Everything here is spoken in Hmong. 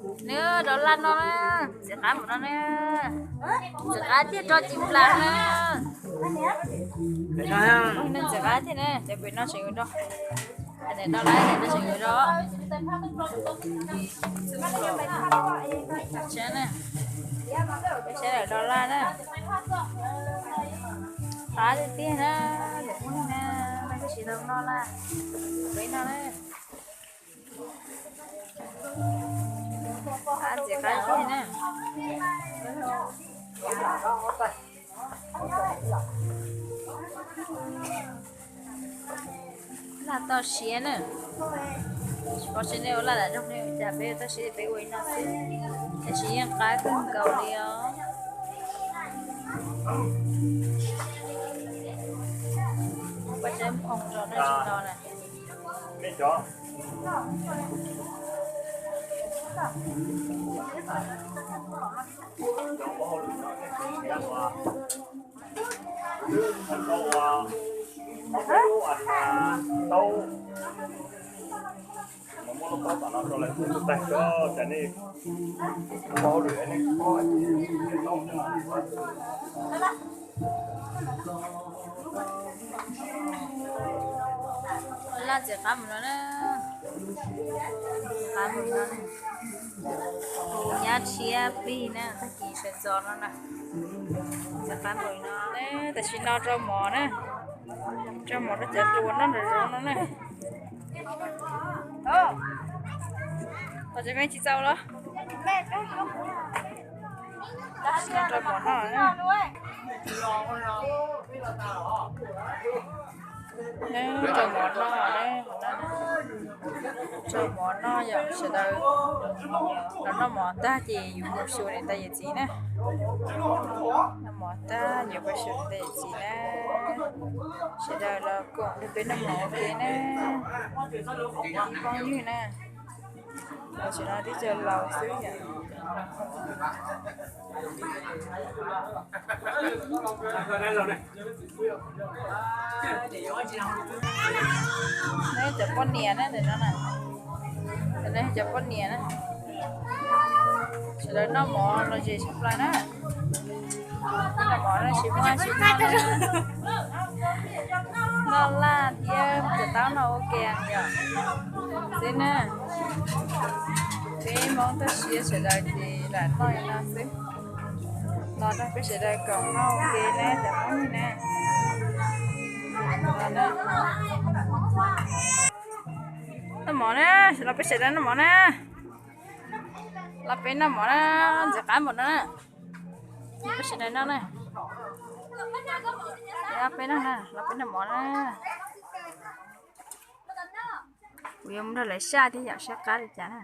Nws rov laj no na, ntxim qab mus no na, ntxim qab thiaj roj ci nplas na. Ntxim qab thiaj na, cov pem no tseem yuav roj, roj laj tseem yuav roj. Saib na, saib lawm roj laj na, qab tiag tiag na, lawm ub na, tab sis tau noj laj, peb no na. Qab ntxim qab tiag na. Laj toj siab na. Tsis paub seb nej ua laj lam nyoog ne, cas peb toj siab peb ua li no xwb, tab sis yeej qab kawg nkaus li os. Paj tseb phoo rau nej tsis no na. Laj ntxim qab mus no na, ntxim qab mus no, tus nyab tshiab plig na, tag kis sawv ntxov no na, ntxim qab mus no na, tam sim no rau mov na, rau mov rau cov hlua noj nram zoov no na. Tos cov me tsis txaus los? Tam sim no rau mov noj na. Rau mov noj, rau mov noj yom, sawv daws los noj mov tag ces yuav mus xyuas niam tais yawm txiv na. Noj mov tag yuav mus xyuas niam tais yawm txiv na. Sawv daws los koom nrog peb noj mov ua ke na, ib phooj ywg na. Tam sim no twb tsaws laus xwb yom. Neb cov poj niam na, ntawm no na, cov poj niam na, sawv daws noj mov los zem tshaj plaws na. Noj mov no tsis muaj tsis muaj, noj laj thiab cov taub no ua ke yom xwb na. Peb Hmoob toj siab sawv daws ces lam noj li no xwb. Los nrog peb sawv daws koom noj ua ke na cov Hmoob na. Noj mov na, los peb sawv daws noj mov na. Los peb noj mov na, ntxim qab npaum no na. Peb sawv daws noj na. Peb noj na, los peb noj mov na. Kuv yuav mus nrog lawv saj thiab yom, saj qab li cas na.